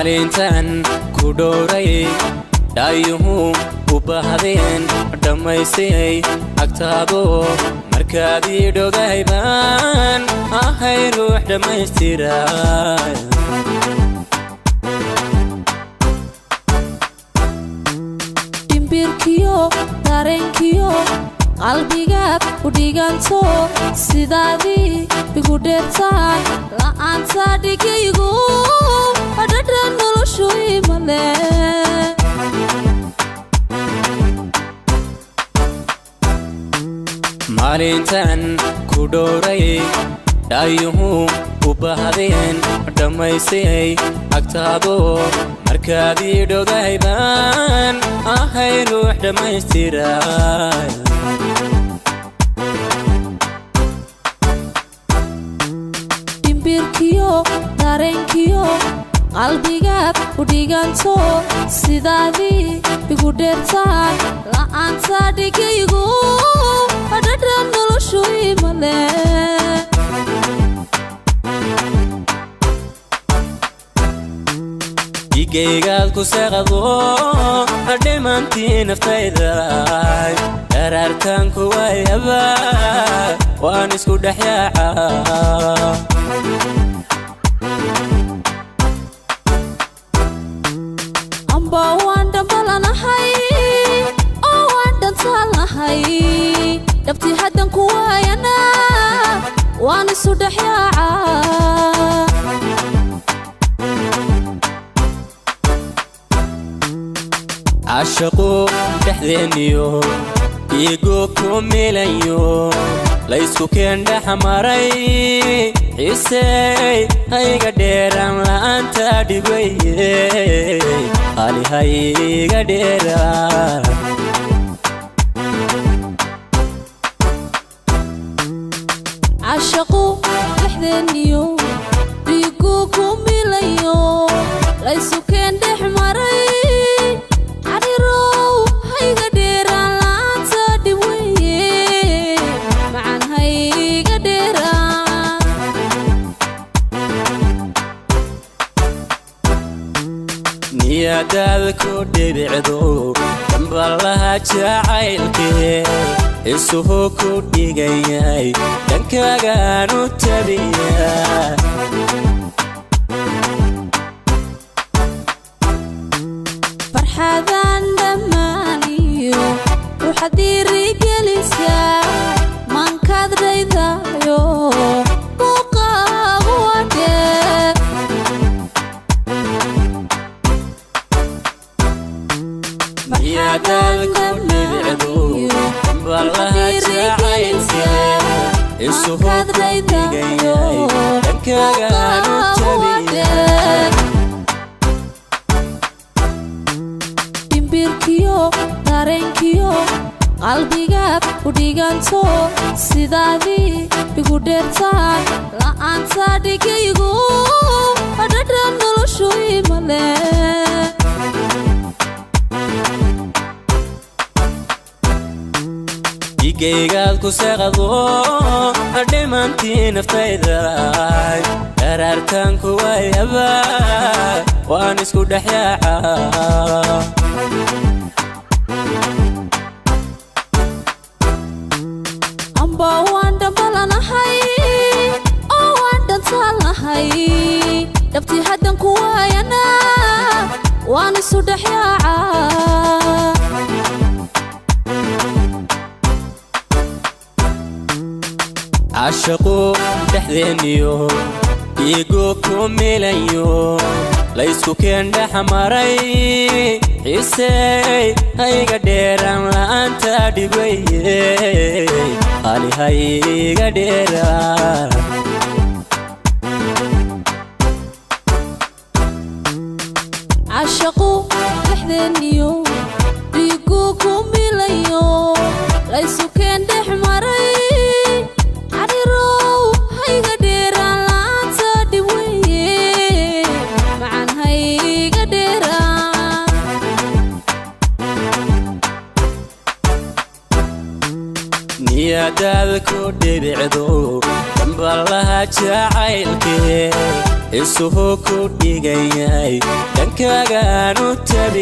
Maalintan ku dhowray dhaayuhu u baahdeen dhammaystay agtaado markaad ii dhowdahay baan ahay ruux dhammaystira. Dhimbirkiyo dareenkiyo qalbigaad u dhiganto sidaadii igu dheertaan la'aanta dhigaygu dhadhan noloshu imale. Maalintan ku dhowray dhaayuhu u baahdeen dhammaystay agtaado markaad ii dhowdahay baan ahay ruux dhammaystira. Dhimbirkiyo dareenkiyo qalbigaad u dhiganto sidaadii igu dheertaan la'aanta dhigaygu dhadhan noloshu imale. Dhigaygaad ku seeqado dhimantii naftayda daraartaan kuwayaba waan isku dhex yaacaa. Amba waan dhambalanahay oo waan dhantaalnahay dhabtii haddan ku waayana waan isu dhex yaacaa. Caashaqu dhexdeenniyo dhiigu ku milayo laysku keen dhex maray xiisey hayga dheeraan la'aanta dhibweye hali hayga dheeraan. Caashaqu dhexdeenniyo dhiigu ku milayo laysu keen dhex maray carirow hayga dheeraan la'aanta dhib weye macan hayga dheeraan. Niyadaad ku dhibicdo damballaha jacaylkee isuhu ku dhigayay dhankaagaan u tabiyaa. Farxadaan dhammaaniyo ruuxaad dhiirigelisaa maankaad dhaydayo muuqaagu wadhee. Niyadaad ku dhibicdo damballaha jacaylkee isuhu ku dhigayay dhankaagaan u tabiyaa. Dhimbirkiyo dareenkiyo qalbigaad u dhiganto sidaadii igu dheertaan la'aanta dhigaygu dhadhan noloshu imale. Dhigaygaad ku seeqado dhimantii naftayda daraartaan kuwayaba waan isku dhex yaacaa. Amba waan dhambalanahay oo waan dhantaalnahay dhabtii haddan ku waayana waan isu dhex yaacaa. Caashaqu dhexdeenniyo dhiigu ku milayo laysku keen dhex maray xiisey hayga dheeraan la'aanta dhibweye hali hayga dheeraan. Caashaqu dhexdeenniyo dhiigu ku milayo laysu keen dhex maray carirow hayga dheeraan la'aanta dhib weye macan hayga dheeraan. Niyadaad ku dhibicdo Dhamballaha jacaylkee isuhu ku dhiganyay, dhankaagaan u tabi.